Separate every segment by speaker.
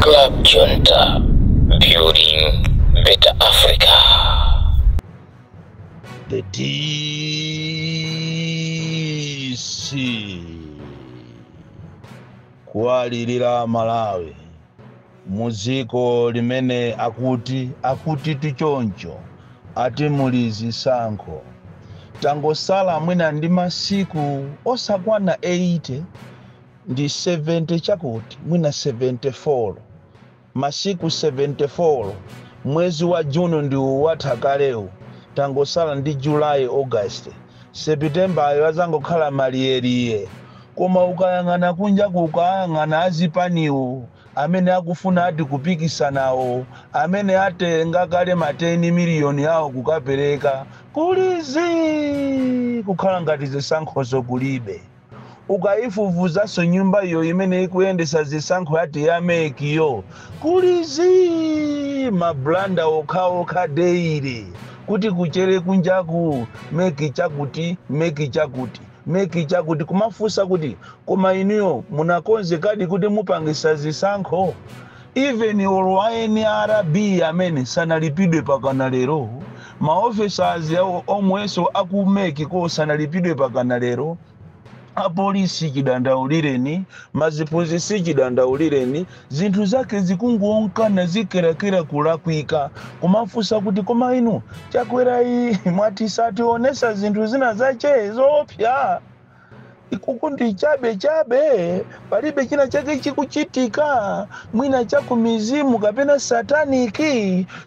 Speaker 1: Club Junta, building better Africa.
Speaker 2: The DC kuwalirira Malawi muziko limene akuti tichoncho ati muli zisankho. Tangosala mwina ndi masiku osakwana 80 ndi 70 chakuti mwina 74, masiku 74. Mwezi wa Juni ndi watha kalewu, tangosala ndi Julayi, August, September ayo azangokhala maliyeriye. Koma ukayang'ana kunja, kukayang'ana azipaniwo amene akufuna ati kupikisanawo, amene atenga kale ma 10 miliyoni awo kukapereka, kulizi kukhala ngati zisankhozo kulibe. Ukayifufuzanso nyumba iyo imene ikuyendesa zisankho yati ya MEC yo, kulizi ma blunder okhaokha daily, kuti kuchere kunjaku MEC chakuti, MEC chakuti, MEC chakuti. Kumafunsa kuti koma inuyo munakonzekadi kuti mupangisa zisankho? Even olo NRB amene sanalipidwe pakana lero, ma officers omwenso aku MEC ko sanalipidwe pakana lero, apolisi chidandaulireni, maziphunzitsi chidandaulireni, zinthu zake zikungonkana zikerakera kulakwika. Kumafunsa kuti koma inu Chakwerayi mwati sationesa zinthu zina zache zoopsa, ikuku ndi chabe chabe, palibe china chake chikuchitika, mwina chakumizimu kapena satanic.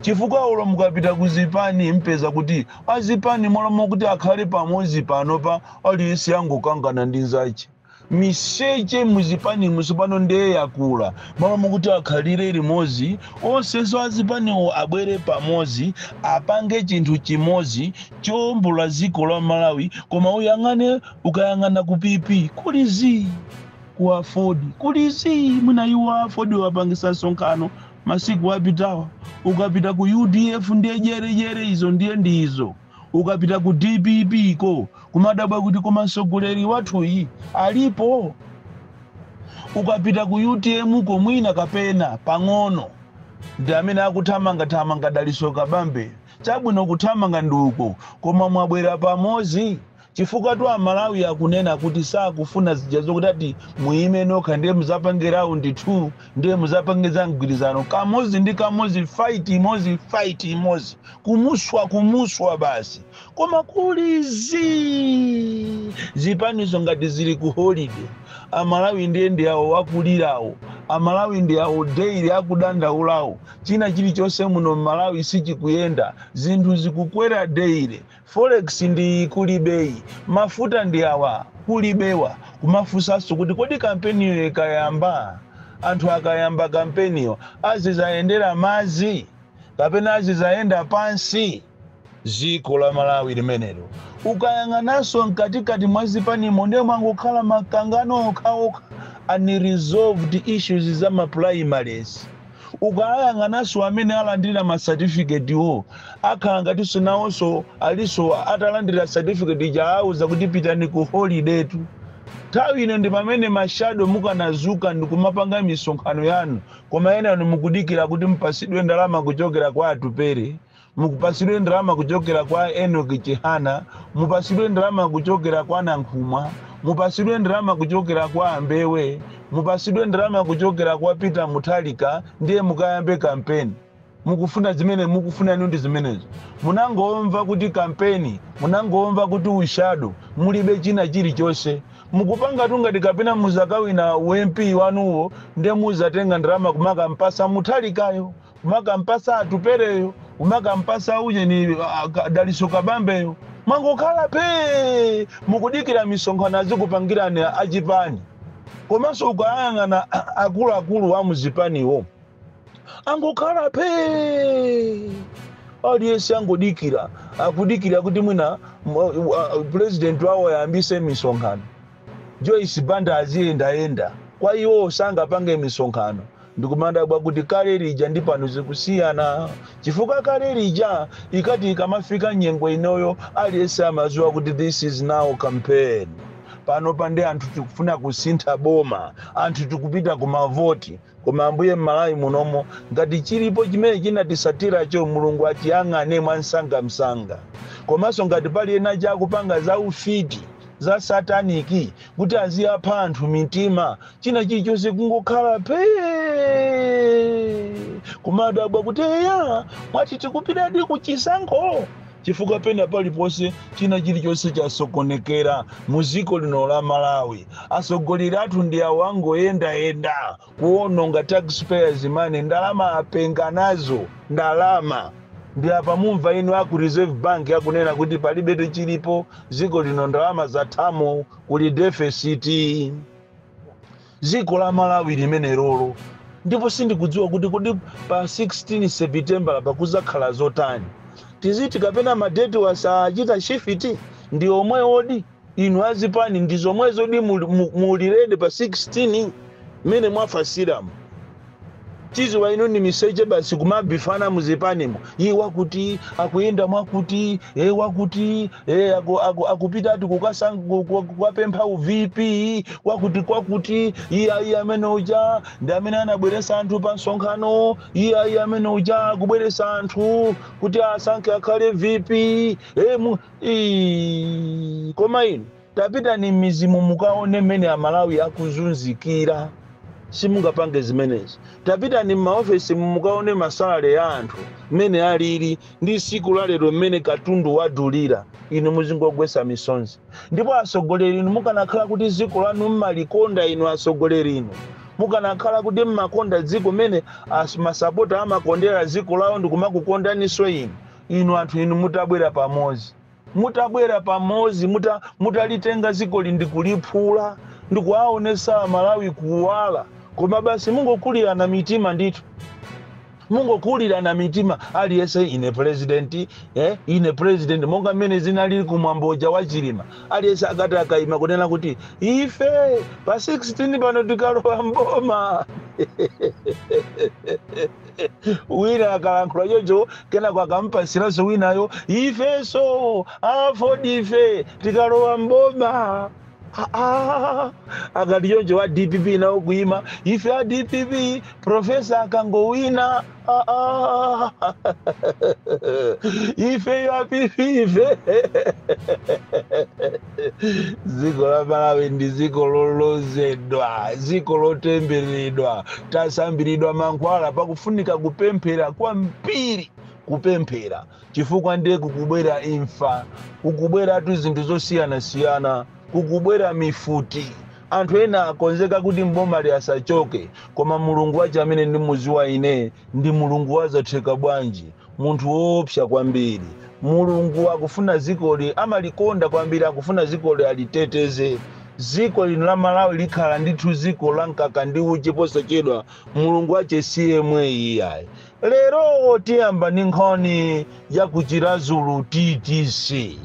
Speaker 2: Chifukwa ulo mukapita kuzipani mpeza kuti azipani molomo kuti akhale pamodzi panopa, aliyense angokangana ndi nzache. Miseche muzipani musopano ndiye yakula. Malomo kuti akhalire limodzi onsenso azipaniwo abwere pamodzi apange chinthu chimodzi chowombola dziko la Malawi. Koma uyang'ane, ukayang'ana ku PP kuli zii, ku AFORD kuli zii. Mwina iwo AFORD wapangisa msonkhano masiku apitawa. Ukapita ku UDF ndiye jerejere izo, ndiye ndizo. Ukapita ku DPP ko kumadabwa kuti koma mtsogoleri wathuyi alipo? Ukapita ku UTM ko mwina kapena pang'ono ndi amene akuthamangathamanga, Daliso Kabambe. Chabwino, kuthamanga ndi uko, koma mwabwera pamodzi? Chifukwa tu Amalawi akunena kuti sakufuna zija zokuti ati muime nokha ndiye muzapange round 2, ndiye muzapange za mgwirizano. Kamodzi ndi kamodzi, fight imodzi, fight imodzi, kumuswa kumuswa basi. Koma kuli zii, zipanizo ngati zili ku holiday. Amalawi ndiye ndi awo akulirawo, Amalawi ndi awo daily akudandaulawo. China chilichonse muno Mmalawi sichikuyenda, zinthu zikukwera daily, forex ndi kulibeyi, mafuta ndi awa kulibewa. Kumafunsanso kuti kodi kampeniyo ikayamba, anthu akayamba kampeniyo azizayendera madzi kapena azizayenda pansi? Dziko la Malawi limenelo. Ukayang'ananso mkatikati mwa zipanimo ndiye mwangokhala makangano okhaokha, unresolved issues za ma primaries. Ukayang'ananso amene alandira ma certificate wo, akhala ngatinso nawonso aliso atalandira certificate ija auza kuti pitani ku holiday tu. Nthawi ino ndi pamene ma shadow mukanazuka ndikumapanga misonkhano yanu, koma ena mukudikira kuti mupasidwe ndalama kuchokera kwa Atupere, mukupasidwe ndalama kuchokera kwa Enoch Chihana, mupasidwe ndalama kuchokera kwa Nankhumwa, mupasidwe ndalama kuchokera kwa Ambewe, mupasidwe ndalama kuchokera kwa Peter Mutharika, ndiye mukayambe kampeni. Mukufuna zimene mukufuna inu ndi zimenezo. Munangomva kuti kampeni, munangomva kuti u shadow, mulibe china chilichonse mukupanga. Tungati kapena muzakawina u MP wanuwo, ndiye muzatenga ndalama kumakampasa Mutharikayo, kumakampasa Atupereyo, kumakampasa uje ni Daliso Kabambeyo. Mwangokhala pe mukudikira misonkhano azikupangirani achipani. Komanso ukayang'ana akuluakulu a muzipaniwo angokhala pe, aliyense angodikira, akudikira kuti mwina president wawo ayambise misonkhano. Joyce Banda aziyendayenda, kwa iwo sangapange misonkhano. Ndikumandabwa kuti kale lija ndi pano zikusiyana, chifukwa kale lija ikati ikamafika nyengo inoyo aliyense amaziwa kuti this is now campaign. Pano pande anthu tikufuna kusintha boma, anthu tikupita kumavoti. Koma Ambuye, m'Malawi munomo ngati chilipo chimene chinatisatiracho, Mulungu achiyang'ane mwansangamsanga. Komanso ngati pali ena chakupanga za ufiti, za satanic, kuti aziyapha anthu mitima, china chilichonse kungokhala pee, kumadabwa kuti eya, mwati tikupitadi kuchisankho, chifukwa pena paliponse china chilichonse chasokonekera mu dziko lino la Malawi. Atsogoleri athu ndi awo, angoyendayenda kuwononga taxpayers' money, ndalama apenga nazo ndalama. Ndi apa mumva inu aku Reserve Bank akunena kuti palibetu chilipo dziko lino, ndalama zathamo, kuli deficit dziko la Malawi limene lolo. Ndipo sindikudziwa kuti kodi pa 16 September pakuzakhala zotani. Tiziti kapena ma date wasachita shift ndi omwe odi? Inu azipani, ndi zomwezo di muli ready pa 16 mmene mwafasiramo? Tiziwa inu ni miseche basi, kumabifana muzipanimo, iye wakuti akuyenda mwakuti, e wakuti e akupita ati kukapempha u VP kwakuti kwakuti, iye iye amene uja ndi amene anabweresa anthu pa msonkhano, iye iye amene uja akubweresa anthu kuti asankhe akhale VP e Koma inu tapitani m'mizimu mukaone mmene Amalawi akuzunzikira, simungapange zimenezi. Tapitani m'maofesi mukaone ma salary ya anthu mmene alili ndi siku la lero, mmene katundu wadulira, inu muzingogwesa misonzi. Ndipo atsogoleri inu, mukanakhala kuti dziko lanu mmalikonda, inu atsogoleri inu mukanakhala kuti mmakonda dziko mmene masapota amakondera dziko lawo ndikumakukondaninso inu, inu anthu inu mutabwera pamodzi, mutalitenga dziko ndikuliphula ndikuwaonesa Malawi kuwala. Koma basi mungokulirana mitima ndithu, mungokulirana mitima, aliyense ine president, ine president, monga mmene zinalili kumwamboja wa Chilima. Aliyense akati akayima kunena kuti ife pa 16 pano tikalowa mboma, wina akalankhula chocho, kenako akampasiranso winayo, ifenso AFORD ife tikalowa mboma. Ah, ah, akati choncho wa DPP nawo kuima, ife a DPP professor akangowina. Ah, ah. Ife a PP ife. Dziko la Malawi ndi dziko lolozedwa, dziko lotembereredwa, tasambiridwa mankhwala. Pakufunika kupemphera kwambiri, kupemphera, chifukwa ndiye kukubwera imfa, kukubweratu zinthu zosiyanasiyana, kukubwera mifuti. Anthu ena akonzeka kuti mbomali asachoke. Koma Mulungu wache amene ndimuziwa ine ndi Mulungu wazatheka bwanji, munthu woopsa kwambiri. Mulungu akufuna dzikoli, amalikonda kwambiri, akufuna dzikoli aliteteze. Dziko lino la Malawi likhala ndithu dziko la mkaka ndi uchi posachedwa. Mulungu wache siyemwe iyayi. Lero tiyamba ndi nkhani ya kuChiradzulu TTC,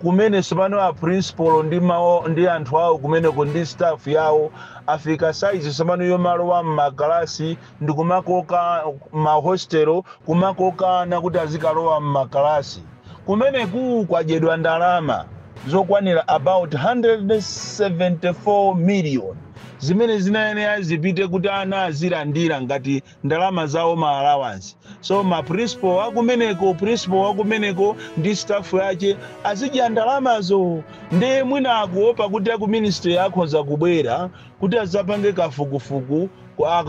Speaker 2: kumene sopano a principal ndi mawo ndi anthu awo kumeneko ndi staff yawo afika size sopano yomalowa mmakalasi ndi kumakoka mahostelo, kumakokana kuti azikalowa mmakalasi. Kumeneku kwadyedwa ndalama zokwanira about 174 million zimene zinayenera zipite kuti ana azilandira ngati ndalama zawo, ma allowance. So ma principal wakumeneko, principal wakumeneko ndi staff yache azidya ndalamazo. Ndiye mwina akuopa kuti aku ministry akhoza kubwera kuti azapange kafukufuku,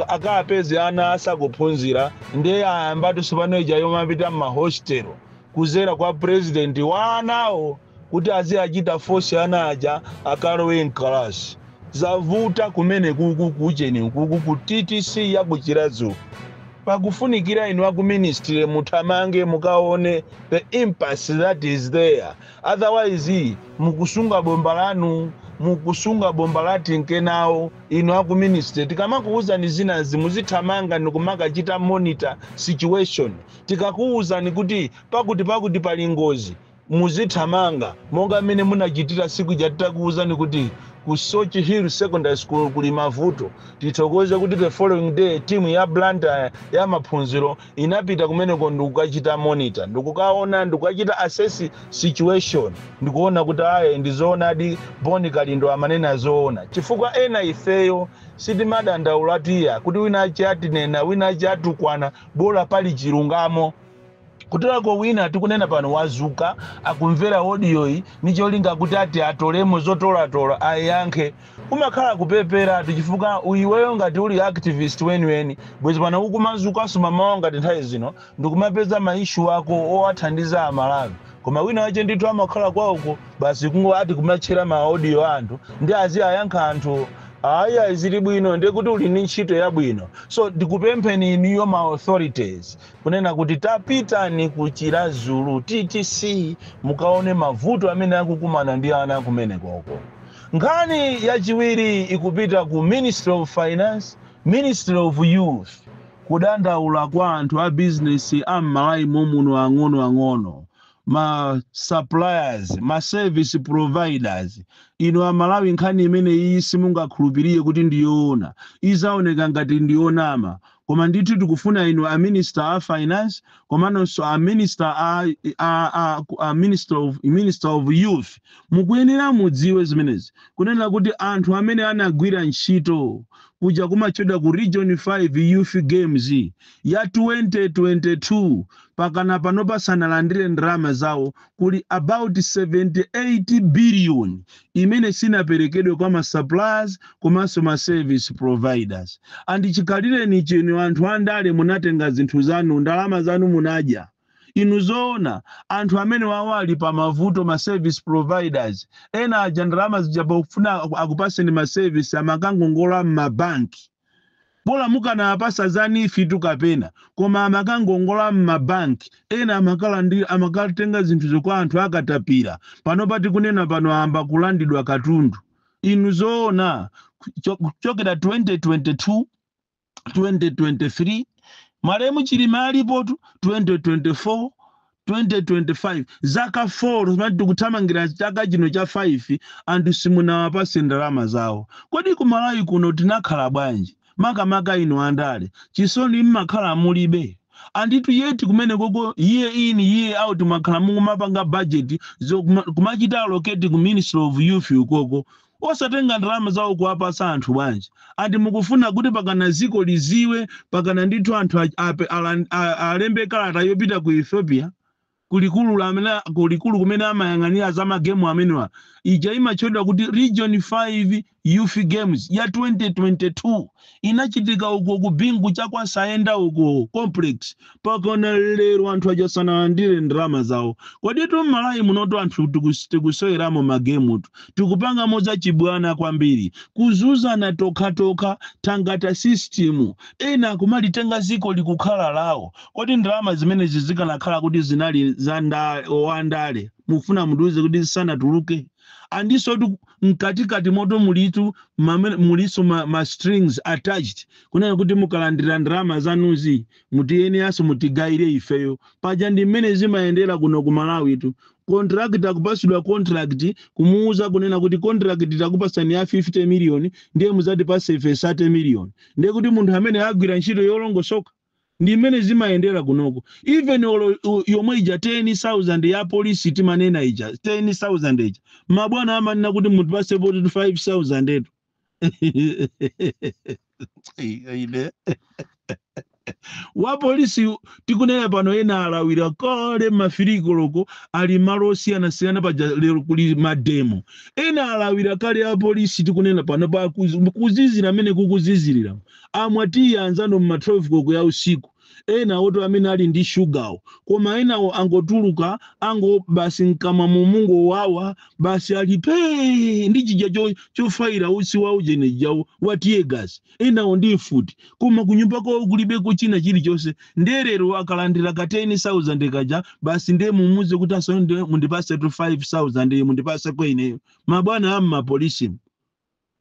Speaker 2: akapeze ana asakuphunzira. Ndiye ayambatu sopano ija yomapita mmahostelo kuzera kwa president wa anawo kuti aziachita force ana aja akalowe mkalasi. Zavuta kumene kuku kucheni kuku ku TTC ya kuChiradzulu. Pakufunikira inu aku ministry muthamange mukaone the impasse that is there, otherwise mukusunga bomba lanu, mukusunga bomba lati nkenawo. Inu aku ministry, tikamakuwuzani zinazi muzithamanga ndikumakachita monitor situation. Tikakuwuzani kuti pakuti pakuti pali ngozi, muzithamanga, monga mmene munachitira siku ija titakuwuzani kuti Ku Soche Hill Secondary School kuli mavuto. Tithokoze kuti the following day timu ya Blantyre ya maphunziro inapita kumeneko ndikukachita monitor, ndikukaona, ndikukachita assess situation, ndikuona kuti aye, ndizoonadi, Boni Kalindo amanena zoona, chifukwa ena ifeyo sitimadandaula tiya kuti wina achi atinena, wina achi atukwana, bola pali chilungamo. Kuterako wina tikunena pano wazuka akumvera audioyi ni cholinga kuti ati atolemo zotolatola ayankhe. Kumakhala kupeperatu, chifukwa iweyo ngati uli activist weniweni, bwezi pano ukumazukanso mamawa ngati nthawi zino ndikumapeza ma issue ako owathandiza Amalawi. Koma wina wache ndithu amakhala kwauko, basi kungo ati kumatchera ma audio anthu ndi azi ayankha anthu. Aya, zili bwino, ndiye kuti uli ndi ntchito yabwino. So ndikupempheni iniyo ma authorities kunena kuti tapitani ku Chiradzulu TTC mukaone mavuto amene akukumana ndi ana kumenekoko. Nkhani yachiwiri ikupita ku Ministry of Finance, Ministry of Youth, kudandaula kwa anthu a business a m'Malawi momuno, ang'ono ang'ono, ma suppliers, ma service providers. Inu Amalawi, nkhani imene iyi simungakhulupirire kuti ndiyoona, izaoneka ngati ndiyonama, koma ndithu tikufuna inu a Minister a Finance komanso a Minister a Minister of Youth mukuyenera mudziwe zimenezi, kunena kuti anthu amene anagwira ntchito kuja kumatchedwa ku Region 5 Youth Games ya 2022, pakana pano pasanalandire ndalama zawo. Kuli about 78 billion imene sinaperekedwe kwa ma suppliers komanso ma service providers. And chikhalireni chino anthu andale munatenga zinthu zanu, ndalama zanu munadya inu. Zoona, anthu amene wawo ali pa mavuto, ma service providers ena aja, ndalama zija pofuna akupaseni ma service amakangongola m'mabanki. Bola mukanapasa za NEEF tu kapena, koma amakangongola m'mabanki. Ena amakatenga zinthu kwa anthu akatapira. Pano pati kunena pano amba kulandidwa katundu. Inu zoona, kuchokera 2022, 2023, malemu Chilima alipotu, 2024, 2025, zaka 4 zimati tikuthamangira chaka chino cha 5, anthu simunawapase ndalama zawo. Kodi kumalawi kuno tinakhala bwanji? Makamaka inu andale, chisoni mmakhala mulibe? Anditu yeti kumene koko year in, year out makhala mukumapanga budget kumachita allocate ku Ministry of Youth ukoko, osatenga ndalama zawo kuwapasa anthu bwanji? Andi mukufuna kuti pakana ziko liziwe, pakana ndithu anthu alembe kalata yopita ku Ethiopia, kulikulu lamene kulikulu kumene amayang'anira za ma game amenewa. Ija imatchedwa kuti Region 5 Youth Games ya 2022, inachitika uko ku Bingu chakwasayenda uko complex. Pakona lero anthu aja sanalandire ndalama zawo. Kodi tu m'Malawi munotu anthu tikusoweramo ma gametu, tikupangamo zachibwana kwambiri, kuzuzana tokhatokha, thangata system, ena kumalitenga ziko likukhala lawo. Kodi ndalama zimenezi zikanakhala kuti zinali za wandale, mufuna mundiuze kuti zisanatuluke? Andiso tu mkatikati moto mulitu muliso ma strings attached, kunena kuti mukalandira ndalama zanuzi mutiyeneranso mutigayire ifeyo. Paja ndi mmene zimayendera kuno ku Malawi tu. Contract akupasidwa contract, kumuuza kunena kuti contract takupasani ya 50 million, ndiye muzatipase ife 30 million, ndiye kuti munthu amene agwira ntchito yolongosoka. Ndi mmene zimayendera kunoko. Even olo yomwe ija 10,000 ya polisi timanena ija, 10,000 ija, mabwana amanena kuti mutipase 45,000 etu. Ine wa polisi tikunena pano ena alawira kale mafirikoloko, ali malo osiyanasiyana. Paja lero kuli ma demo, ena alawira kale a polisi. Tikunena pano pa kuzizira amene kukuzizirira, amwatiye anzano mma 12 koko ya usiku. Ena oto amene ali ndi shugawo, koma enawo angotuluka, ango basi mkamwa mumungo wawa, basi ali pee ndi chija chofayira utsi wa ujeneja wa tear gas. Enawo ndi mfuti, koma kunyumba kwawo kulibeko china chilichonse. Nderero akalandira ka 10,000 kaja, basi ndiye mumuze kuti asonde mundipase tu 5000, mundipase ko ineyo. Mabwana ammapolisi,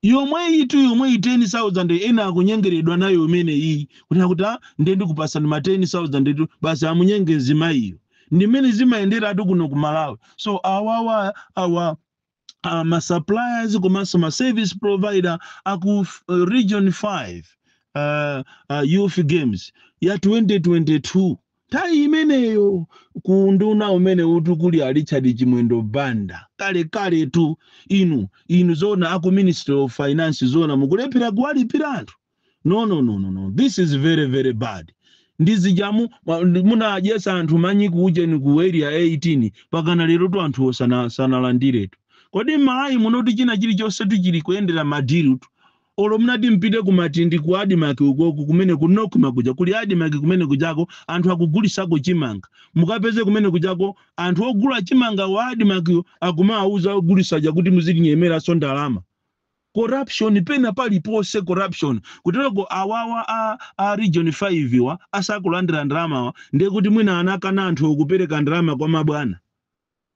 Speaker 2: yomwe itu yomwe 10,000, ena akunyengeredwa nayo imene iyi, kunena kuti ah, ndiye ndikupasani ma 10,000 tu, basi amunyenge mzimayiyo. Ndimene zimayenderatu kuno ku Malawi. So awawa awa Ma suppliers komanso ma service provider aku Region 5 Youth Games ya 2022, nthawi imeneyo ku nduna umene uti kuli a Richard Chimwendo Banda kale kale tu. Inu zona aku Ministry of Finance, zona mukulephera kuwalipira anthu? No, no, no, no, no, this is very, very bad. Ndizijamu munadyesa anthu manyi kuujeni ku Area 18, pakana lero tu anthu sanalandiretu. Kodi m'Malawi munoti china chilichonse tuchili kuyendera ma deal tu? Olo munati mpite kumatindi ku ADMARC ukoku, kumene kunokuma kuja kuli ADMARC, kumene kujako anthu akugulisako chimanga. Mukapeze kumene kujako anthu ogula chimanga wa ADMARC akumawuza ogulisaja kuti muzitinyemeranso ndalama. Corruption pena paliponse, corruption. Kutereko awawa a Region 5 wa asakulandira ndalamawa, ndiye kuti mwina anakana anthu okupereka ndalama kwa mabwana.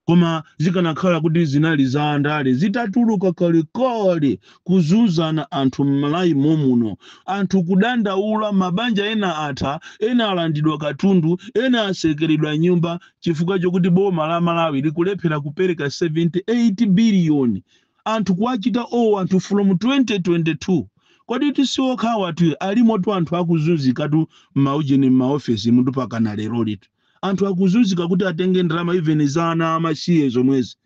Speaker 2: Koma zikanakhala kuti zinali za andale, zitatuluka kalekale. Kuzunzana anthu m'Malawi momuno, anthu kudandaula, mabanja ena atha, ena alandidwa katundu, ena asekeredwa nyumba chifukwa chokuti boma la Malawi likulephera kupereka 78 biliyoni. Anthu kuwachita owo anthu from 2022. Kodi tisiokhawa tu? Alimotu anthu akuzunzikatu m'maujeni, m'maofesi mutu pakana lero litu anthu akuzunzika kuti atenge ndalama, even za ana amasiye zomwezi.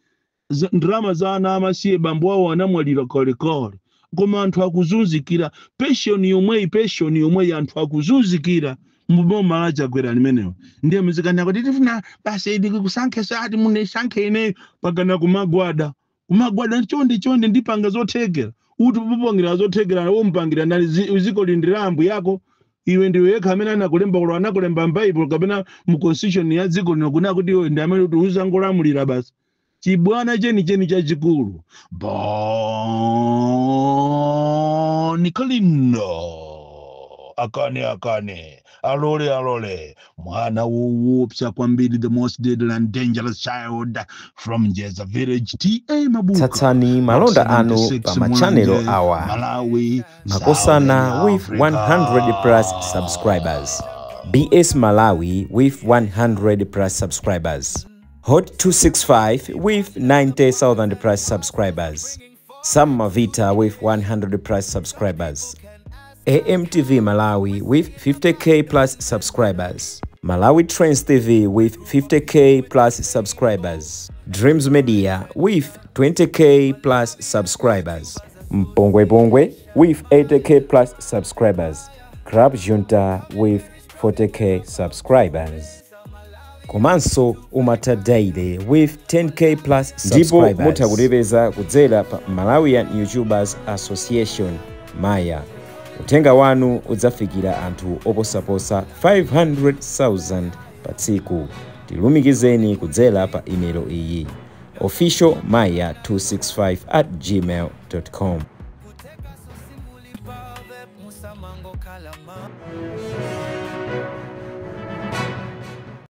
Speaker 2: Ndalama za ana amasiye, bambo awo anamwalira kalekale, koma anthu akuzunzikira pension yomweyi, pension yomweyi anthu akuzunzikira mboma la Chakwera limenewo. Ndiye muzikana kuti tifuna basi ndikusankhe, ati munesankhe ineyo, pakana kumagwada, kumagwada, "Chonde, chonde, ndipanga zothekera." Uti upangira zothekera, wompangira ndani? Ziko lindira ambu yako iwe ndiwe yekha amene anakulemba, kulo anakulemba m'Bible kapena mu constitution ya dziko lino kuna kuti iwe ndi amene kuti uzangolamulira basi? Chibwana chenicheni chachikulu. Bon Kalindo, akane akane, alole alole, mwana woopsa kwambiri, the most deadly and dangerous child from Jeza Village, TA Mabuka,
Speaker 3: Tsatsani malonda anu
Speaker 2: 76
Speaker 3: pa machanelo
Speaker 2: Mulanje,
Speaker 3: awa:
Speaker 2: Malawi,
Speaker 3: Makosana
Speaker 2: Southern
Speaker 3: with
Speaker 2: Africa.
Speaker 3: 100 plus subscribers, BS Malawi with 100 plus subscribers, Hot 265 with 90,000 plus subscribers, Sam Mavita with 100 plus subscribers, AMTV Malawi with 50K plus subscribers, Malawi Trends TV with 50K plus subscribers, Dreams Media with 20K plus subscribers, Mpongwe Pongwe with 80K plus subscribers, Club Junta with 40K subscribers. Komanso Umata Daily with 10K plus
Speaker 4: Ndipo
Speaker 3: subscribers.
Speaker 4: mutha
Speaker 3: kutipeza kudzera pa Malawian YouTubers Association, MAYA. Uthenga wanu udzafikira anthu oposaposa 500,000 pa tsiku. Tilumikizeni kudzera pa imelo iyi: officialmaya265@gmail.com.
Speaker 5: Musamango kalama.